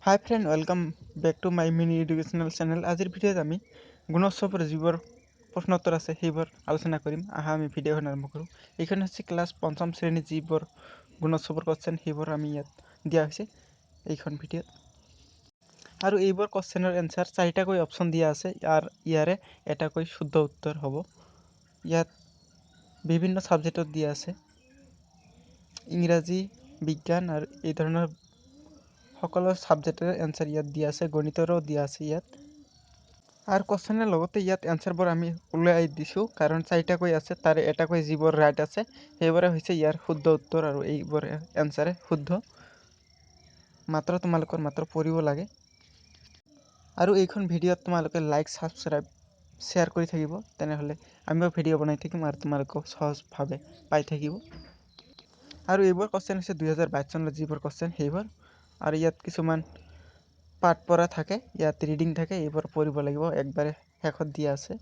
Hi friend, welcome back to my mini educational channel. আজিৰ ভিডিঅ'ত আমি গুণোৎসৱৰ যিবোৰ প্ৰশ্নোত্তৰ আছে, সেইবোৰ আলোচনা কৰিম। আহা, আমি ভিডিঅ'খন আৰম্ভ কৰোঁ। এইখন হৈছে ক্লাছ পঞ্চম শ্ৰেণীৰ যিবোৰ গুণোৎসৱৰ কুৱেশ্যন, সেইবোৰ আমি ইয়াত দিয়া হৈছে এইখন ভিডিঅ'ত। আৰু এইবোৰ কুৱেশ্যনৰ এনচাৰ চাৰিটাকৈ অপশ্যন দিয়া আছে আৰু ইয়াৰে এটাকৈ শুদ্ধ উত্তৰ হ'ব। ইয়াত বিভিন্ন ছাবজেক্টত দিয়া আছে, ইংৰাজী, বিজ্ঞান আৰু এই ধৰণৰ সকলো ছাবজেক্টৰে এনচাৰ ইয়াত দিয়া আছে। গণিতৰো দিয়া আছে ইয়াত। আৰু কুৱেশ্যনৰ লগতে ইয়াত এনচাৰবোৰ আমি উলিয়াই দিছোঁ, কাৰণ চাৰিটাকৈ আছে, তাৰে এটাকৈ যিবোৰ ৰাইট আছে, সেইবোৰে হৈছে ইয়াৰ শুদ্ধ উত্তৰ। আৰু এইবোৰ এনচাৰে শুদ্ধ। মাত্ৰ তোমালোকৰ মাত্ৰ পঢ়িব লাগে। আৰু এইখন ভিডিঅ'ত তোমালোকে লাইক, ছাবস্ক্ৰাইব, শ্বেয়াৰ কৰি থাকিব। তেনেহ'লে আমিও ভিডিঅ' বনাই থাকিম আৰু তোমালোকেও সহজভাৱে পাই থাকিব। আৰু এইবোৰ কুৱেশ্যন হৈছে 2022 চনৰ যিবোৰ কুৱেশ্যন, সেইবোৰ। আৰু ইয়াত কিছুমান পাঠ পঢ়া থাকে, ইয়াত ৰিডিং থাকে, এইবোৰ পঢ়িব লাগিব। একবাৰে শেষত দিয়া আছে।